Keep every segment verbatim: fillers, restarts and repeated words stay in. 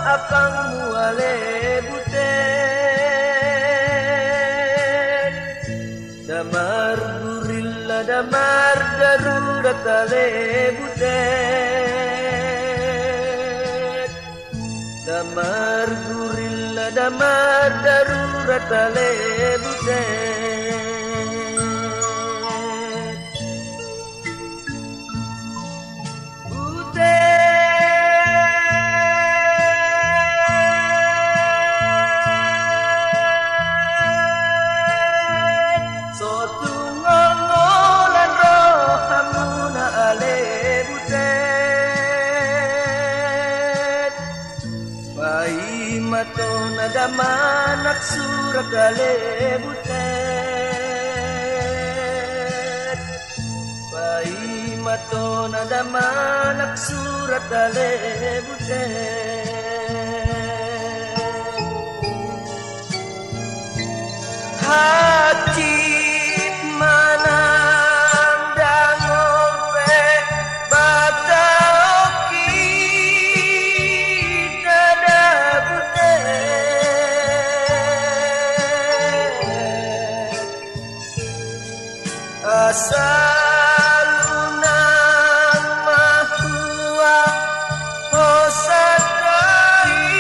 Apangmu ale butet. Damar gurilla, damar darurat ale butet. Damar gurilla, damar darurat ale butet. Butet. So tung olo lan rohamuna ale butet. Paima tona da manang surat ale butet. Paima tona da manang surat ale butet. Hansit manang dangol pe, bataon hita da butet. Asal unang mahua hosa tahi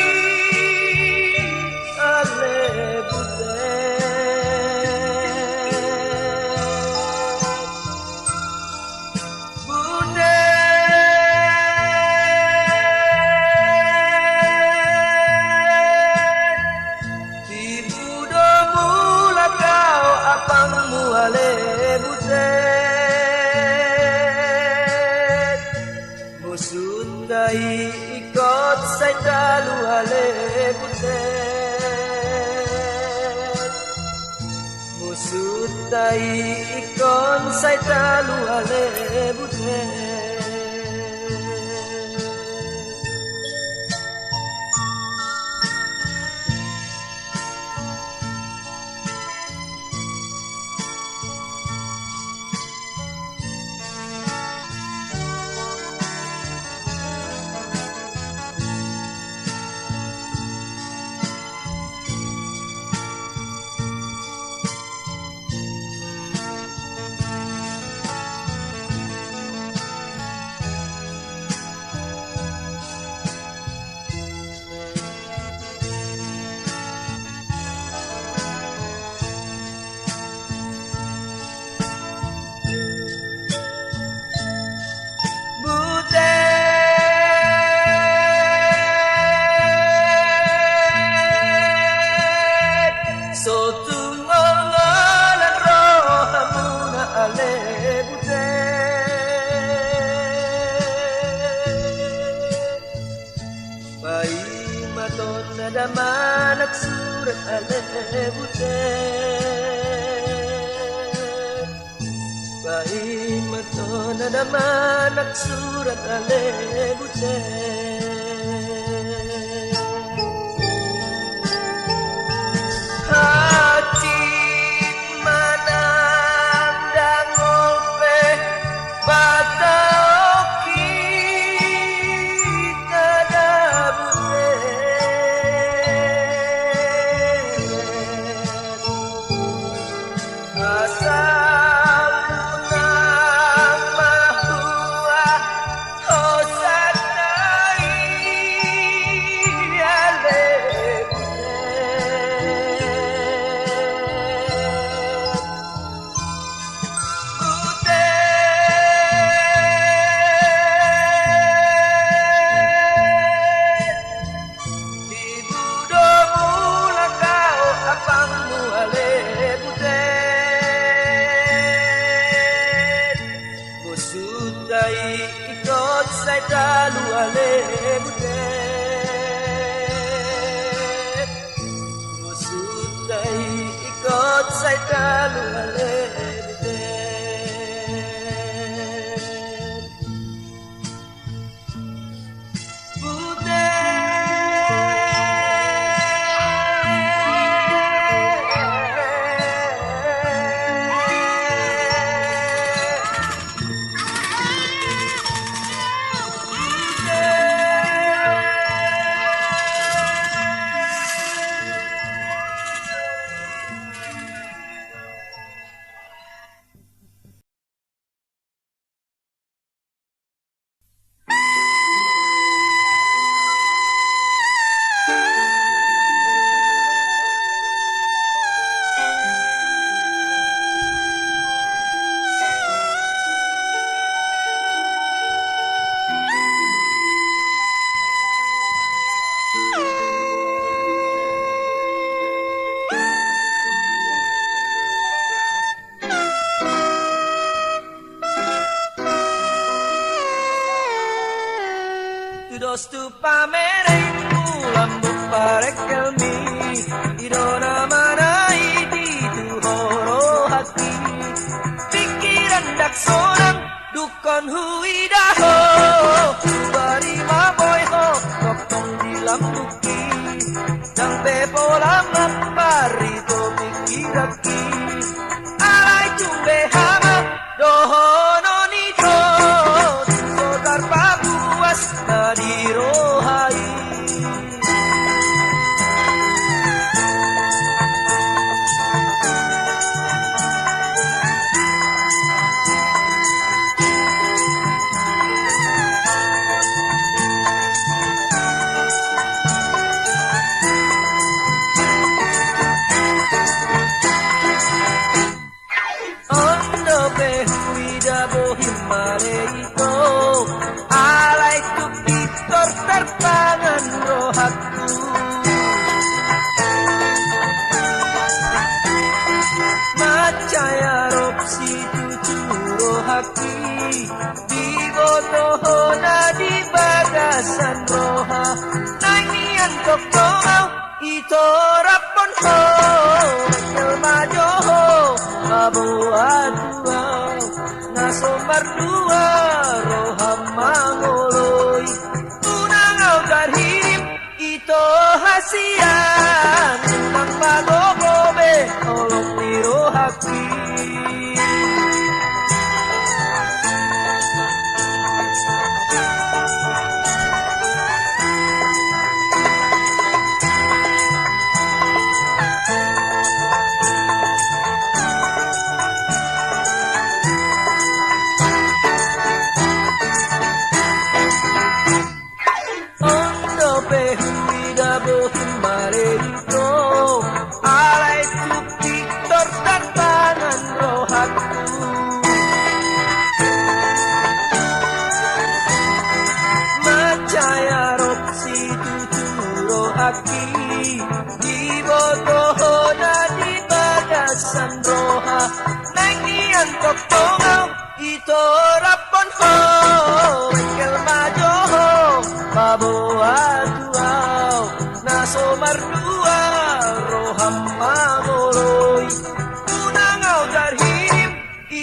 ale butet. Butet. Tibu do mulak au apangmu ale butet. Musunta i ingkon sai talu ale butet. Musunta i ingkon sai talu ale butet. Butet. So tung olo lan rohamuna ale butet. Paima tona da manang surat ale butet. Paima tona da manang surat ale butet. Hansit manang dangol pe, bataon hita da butet. Asal unang mahua hosa tahi Tu pamereonmu lambok parengkelmi, i do na manaiti tu ho rohangki. Pingkiran ndang sonang, dungkon huida ho, hubari ma boi ho, tongtong di lambokki. Ndang pe pola mamparito pingkiranki. Alai tung beha ma dohonon i, tu so tarpabuas na di roha i. On dope huida bohim male ito, alai tung pintor tartangan rohangku. Mansai adong situtu rohangki, diboto ho na di bagasan roha. Naeng nian tongtong au, ito raphon ho, bengkel ma jo ho, paboa tu au, na so mardua roham mangoloi. Unang au tarhirim, ito hasian, unang magogo be holong ni rohangki. On dope huida bohim male ito, alai tung pintor tartangan rohangku. Mansai adong situtu rohangki, diboto ho na di bagasan roha. Naeng nian tongtong au, ito raphon ho, bengkel ma jo ho, paboa tu au, na so mardua roham mangoloi. Unang au tarhirim,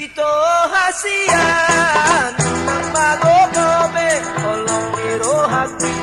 ito hasian, unang magogo be holong ni rohangki.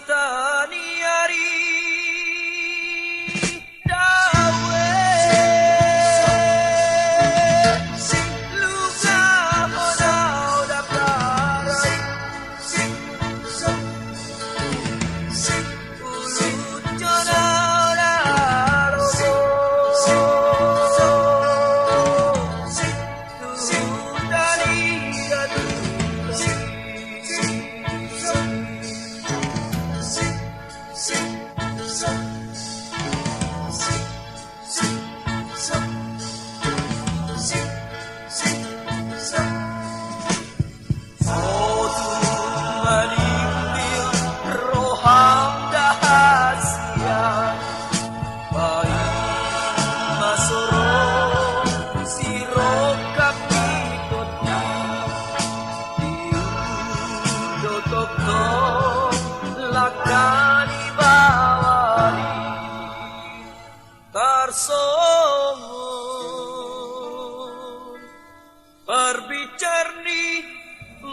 Taniari dawe, sing luga hona uda parai, sing, sing, sing ulu jona uda rogo, sing, sing, sing tu tani gadu, sing, sing, sing. Otu manimbil roham da hasian, paima soro sirongkap ni tondi, di ulu do tongtong langka ni bawali. Tarsongon parbicar ni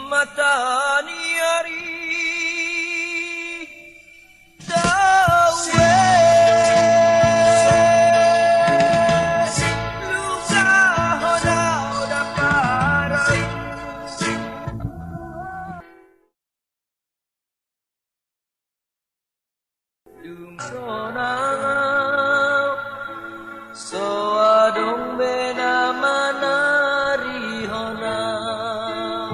mata ni ari, dawe, luga hona uda parai. Dung sonang au, so adong be na manarihon au.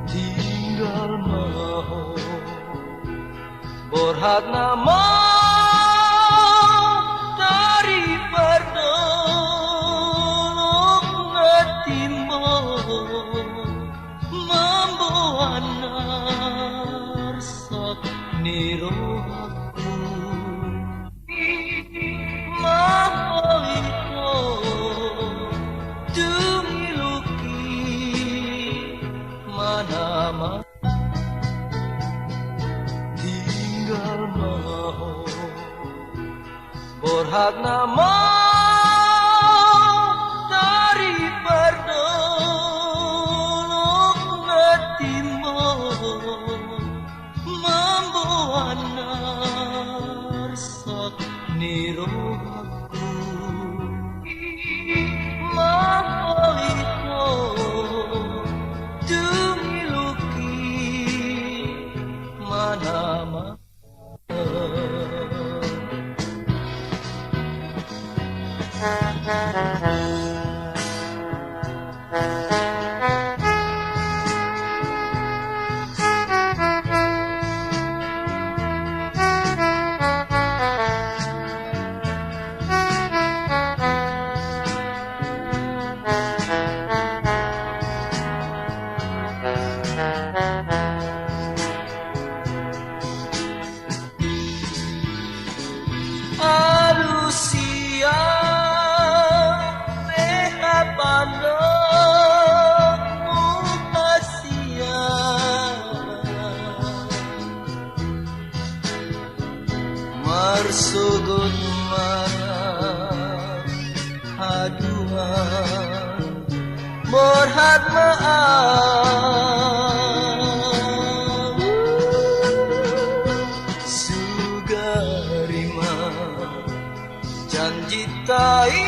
Tinggal ma ho, borhat nama dari pardolok na timbo, mamboan arsak ni rohangku. Maholit ho, tung iluki manama. Tinggal ma ho, borhat nama dari pardolok na timbo, mamboan arsak ni rohangku. Maholit ho, tung iluki manama. Alusia, pe hapandok muhasia, marsogot manang haduan, borhat ma au. Sugari ma janjinta i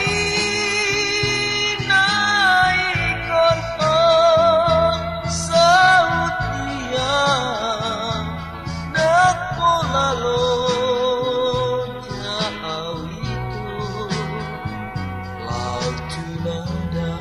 na ingkon ho saut ia, ndang pola loja au ito laho tu na da.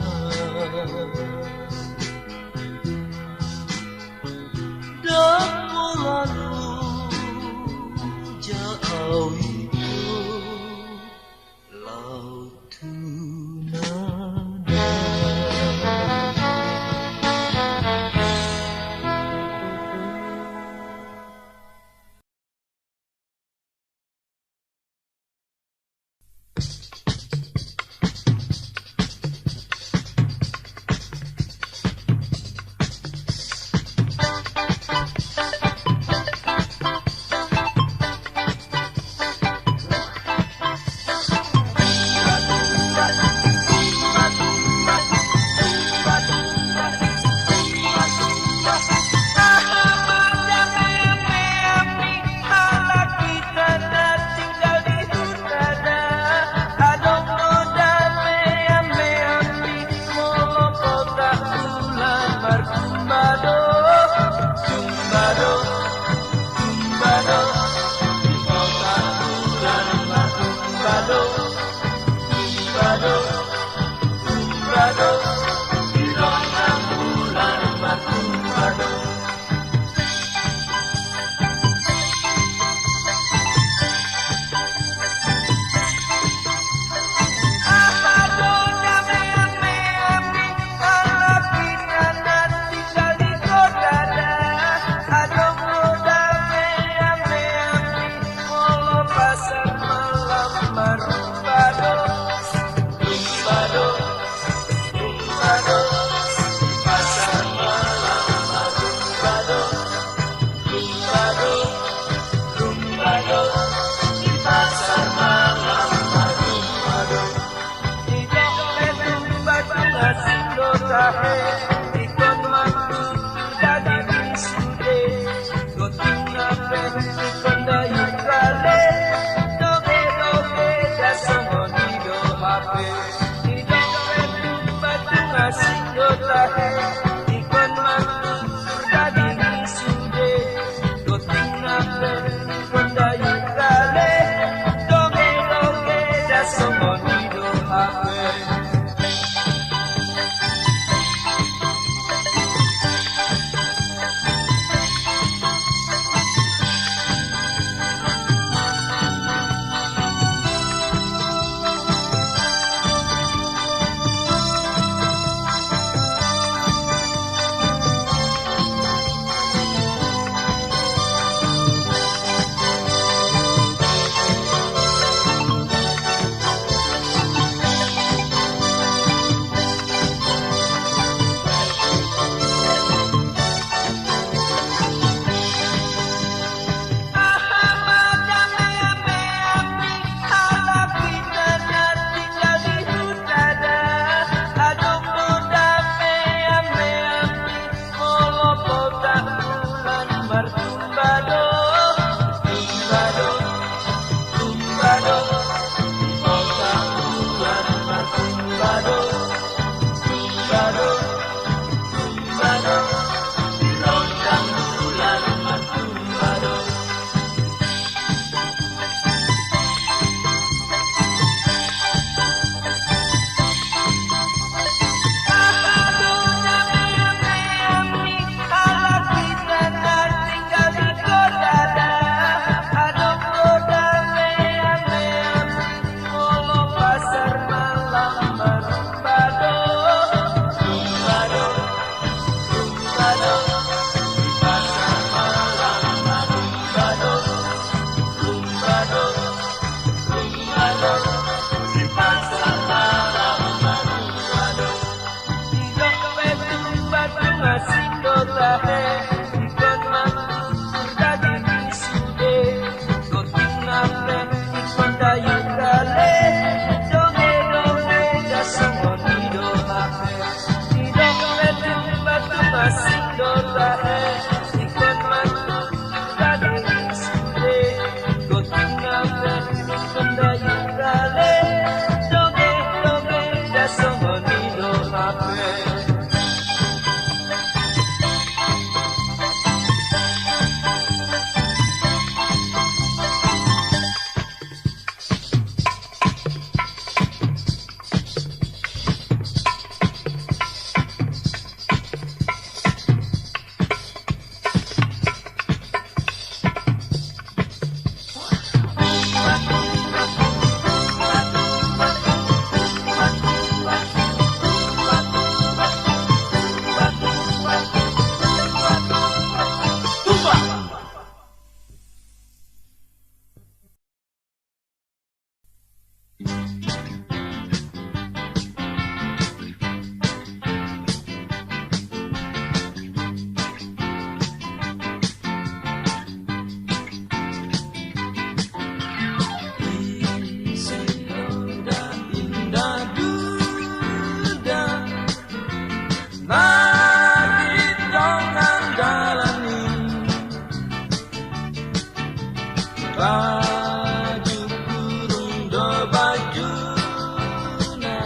Baju kurung do bajuna,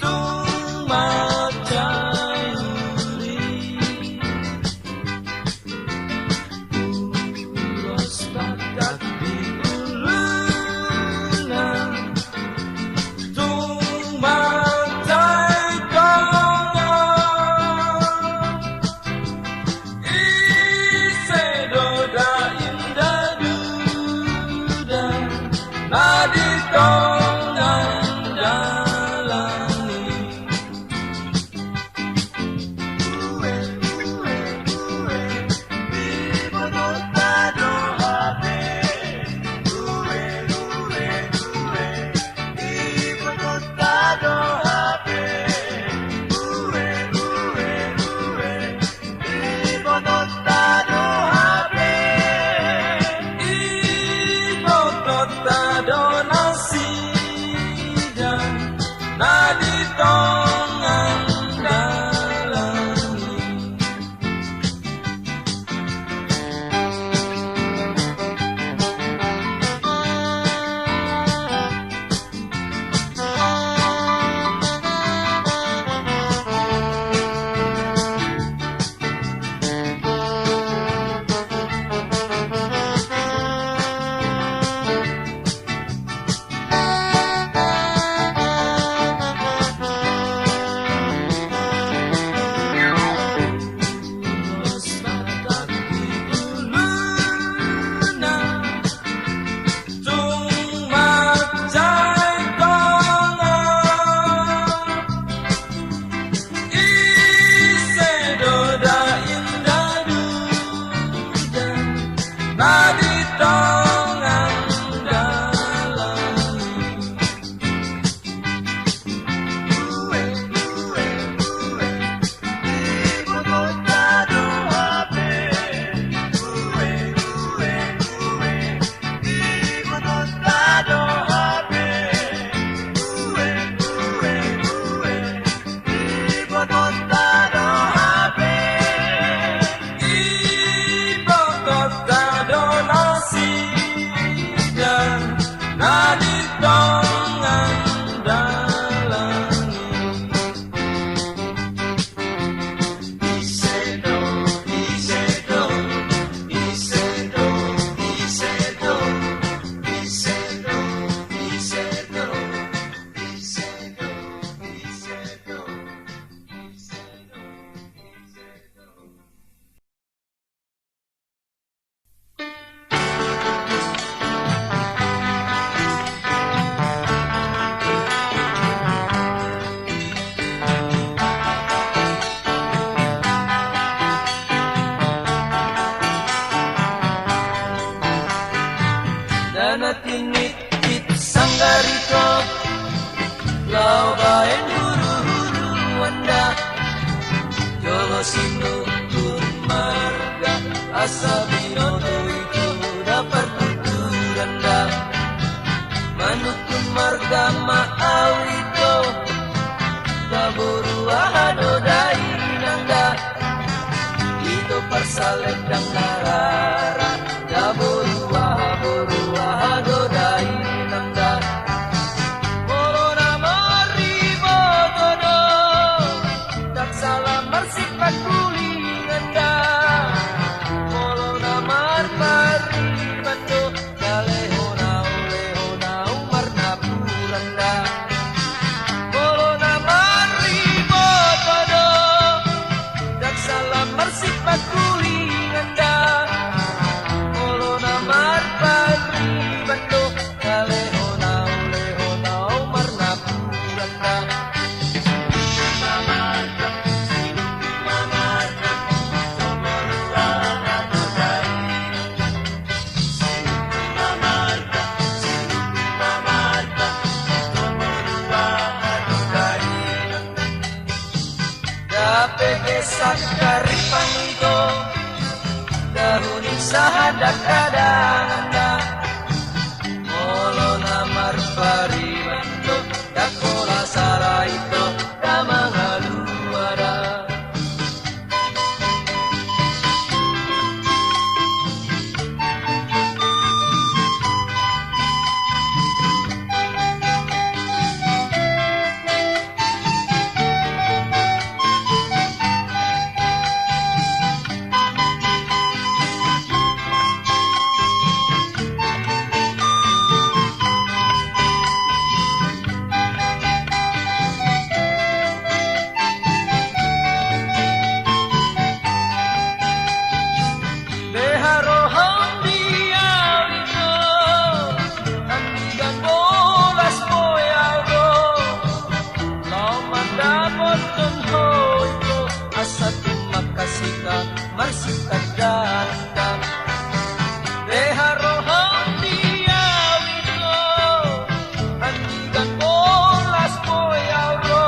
tung mansai uli. Ulos badak di uluna, tung mansai tonga. Ise do da inda duda, na di tonga ni dalan i. Sinuhun marga asa binoto ito da partuturan da. Manuhun marga ma au ito, da boru aha do da inang da. Ito parsalendang na rara, da boru aha, boru aha do da inang da. Molo na mariboto do, ndang sala marsipangkulingan da. Molo na marpariban do, na lehon au, lehon au marnapuran da. Molo na mariboto do, ndang sala marsipangkulingan da. Molo na marpariban do, na lehon au, lehon au marnapuran da. Dape ke sangkaripan ito, dahuni sahat dakadanganda. Molo na marpariban do, ndang pola sala ito, da mangalua da. Beha roham di au ito, andigan bolas boi au do, laho mandapothon ho ito, asa tung mangkasita marsitandaan da. Beha roham di au ito, andigan bolas boi au do,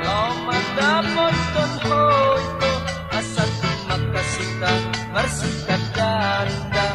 laho mandapothon ho ito, asa tung mangkasita marsitandaan da.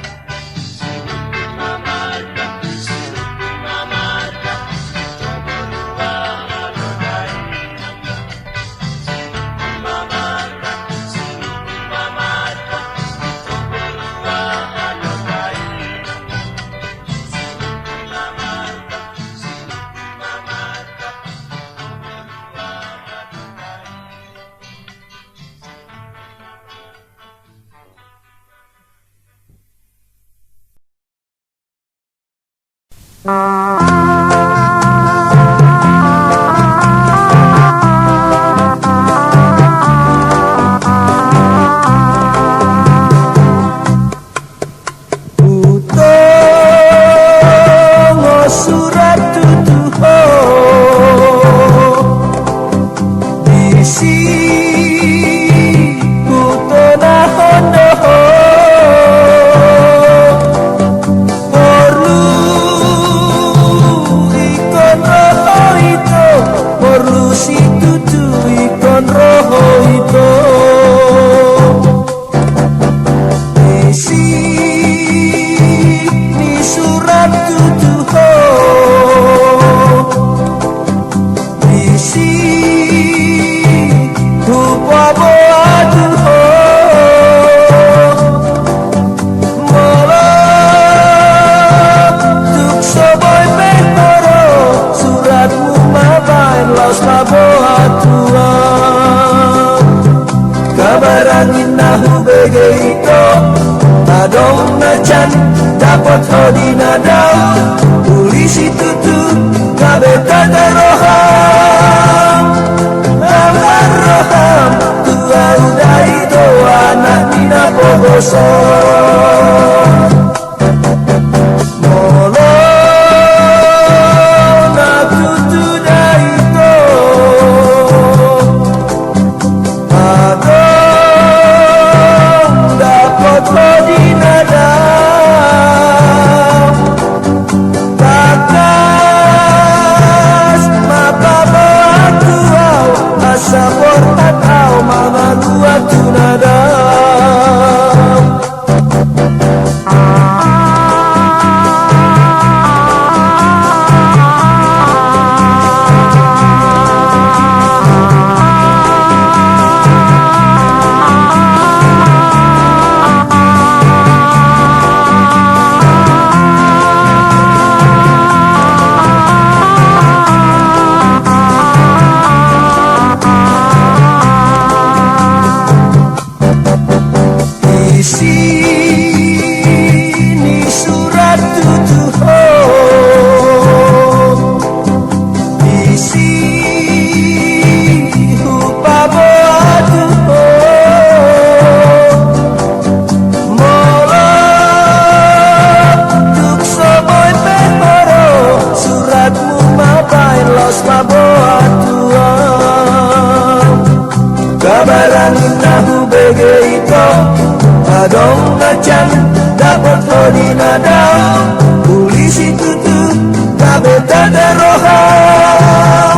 Hutongon surat tutu ho, disi hutonahon do ho. Porlu ingkon ro ho ito, porlu situtu ingkon ro ho ito. Isi ni surat tutu ho, disi hupaboa tu ho. Molo tung so boi pe ho ro, suratmu ma baen laos paboa tu ahu. Kabar angin na hubege ito, adong na jan dapot ho di na dao. Uli situtu gabe tata roham, ambar roham tu ahu da ito, anak ni na pogoson. Molo na tutu da ito, adong dapot ho di na dao. Tangkas ma paboa tu ahu, asa borhat ahu mama Na hubege ito, adong na can dapot ho di na dao. Uli situtu gabe tanda roham,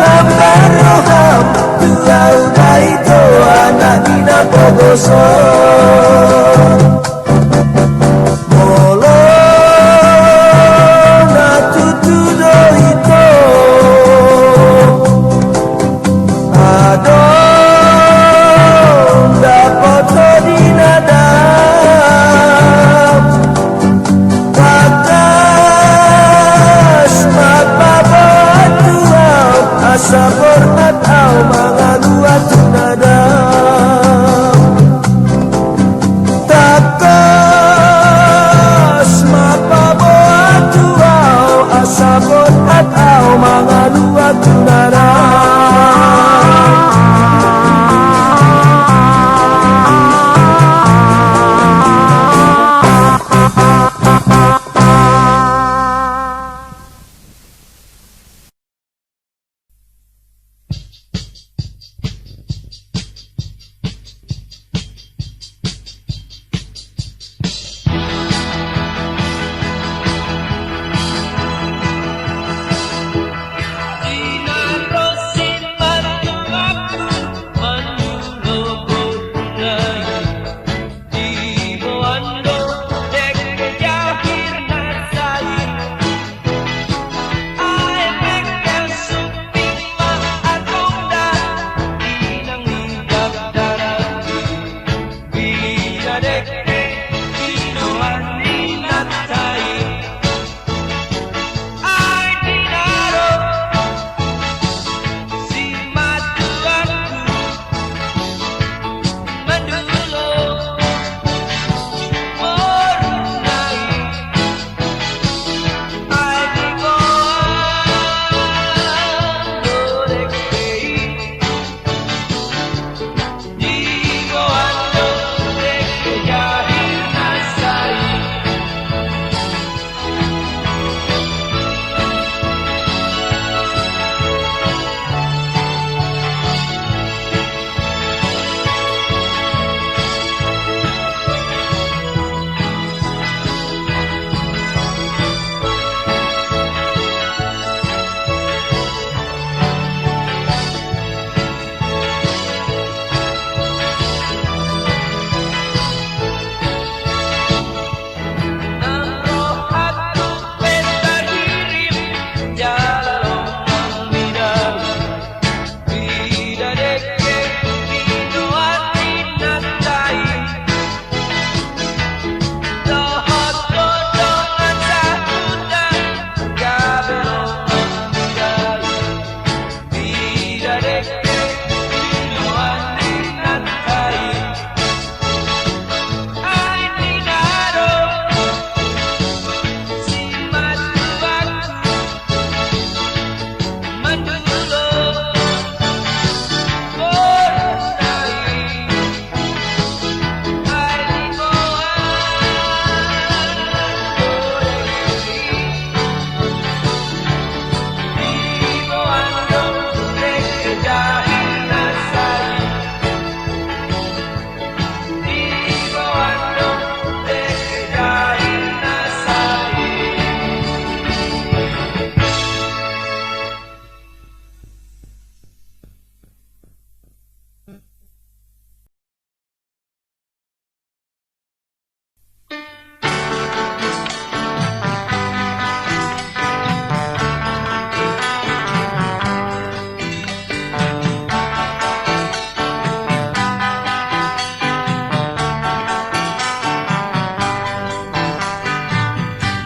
hambar roham tu au da ito, anak ni na pogoso. Molo na tutu do ito, adong dapot ho di na dao. Tangkas ma paboa tu au, asa borhat au mangalua tu na dao. Tangkas ma paboa tu au, asa borhat au mangalua tu na dao.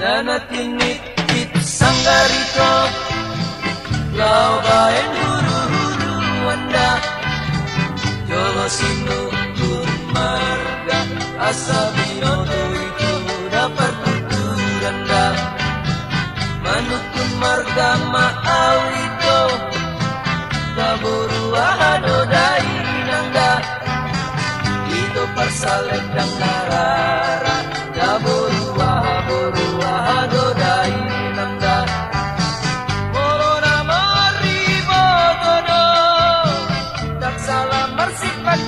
Dana tinit Sanggar ito, laho baen huru-huru anda, jolo sinuhun marga, asa binoto ito dapat tutu anda. Manuhun marga ma au ito, daboru aha do dainang da. Ito parsalendang na rara, daboru aha, boru aha do dainang da. Molo na maribot do, ndang sala marsipat.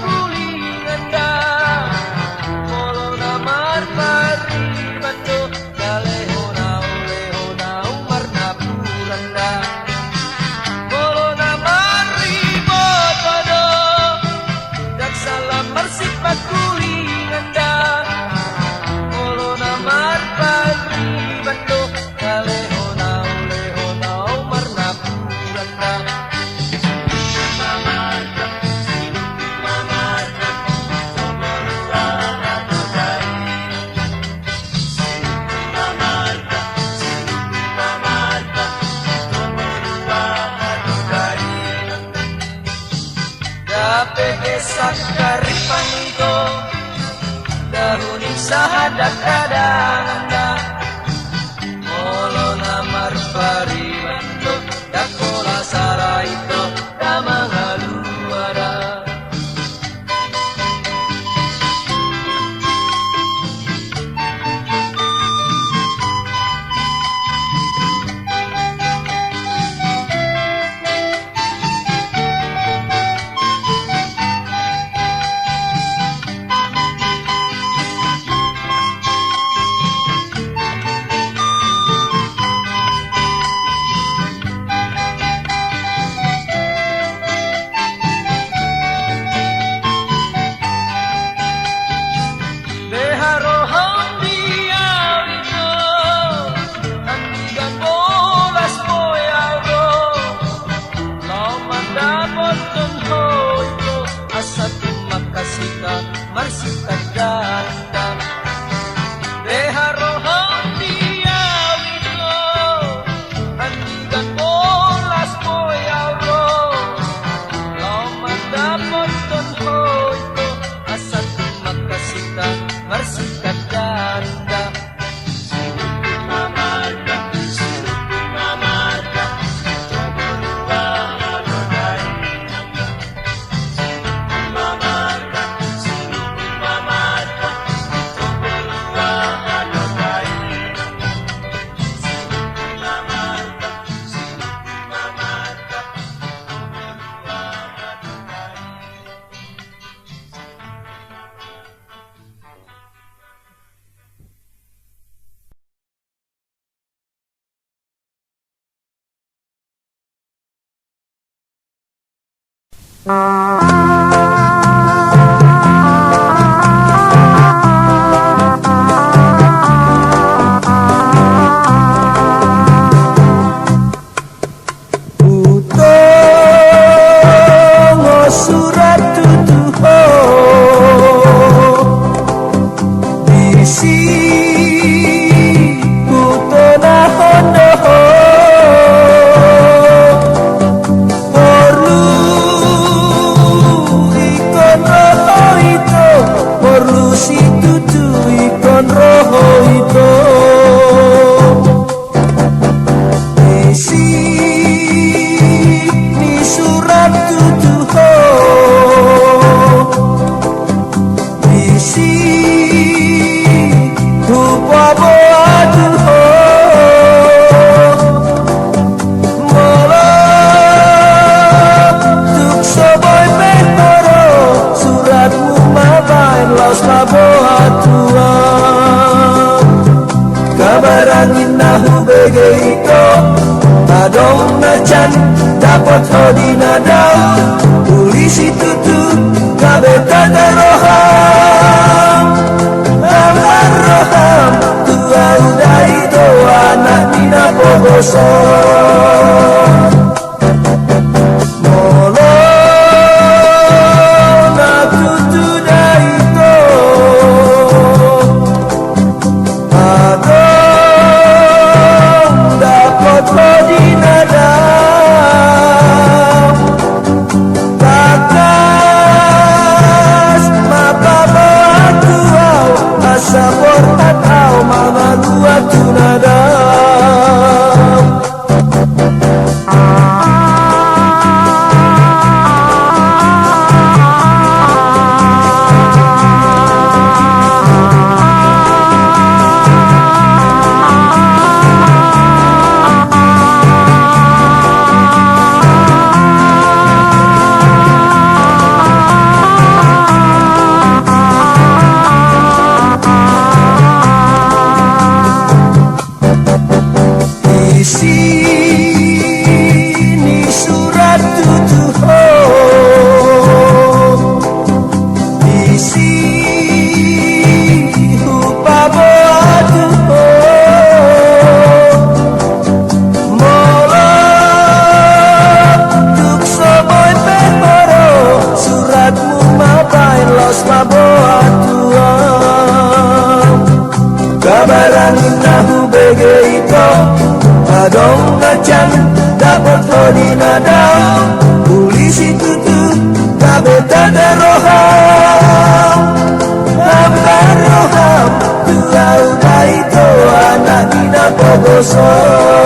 Hape gesak haripan ito, dahu ni sahat dakdanak. Molo na marpariban do, ndang pola sala ito, ndang mangalua da. Deha roham di au ito, andigan bolas boi au do, laho mandapothon ho ito, asa tung mangkasita marsikat ganda. Deha roham di au ito, andigan bolas boi au do, laho mandapothon ho ito, asa tung mangkasita marsikat ganda. Hutongo surat tutu ho, disi hutonahon do ho. Porlu ingkon ro ho ito, porlu situtu ingkon ro ho ito. Isi ni surat tutu ho, disi hupaboa tu ho. Molo tung so boi pe ho ro, suratmu ma baen laos paboa tu ahu. Kabar angin na hubege ito, adong na jan dapot ho di na dao. Uli situtu gabe tata roham, amar roham tu ahu da ito, anak ni na pogoson. Molo na tutu da ito, adong dapot ho di na dao. Tangkas ma paboa tu ahu, asa borhat ahu mangalua tu na dao. dosa.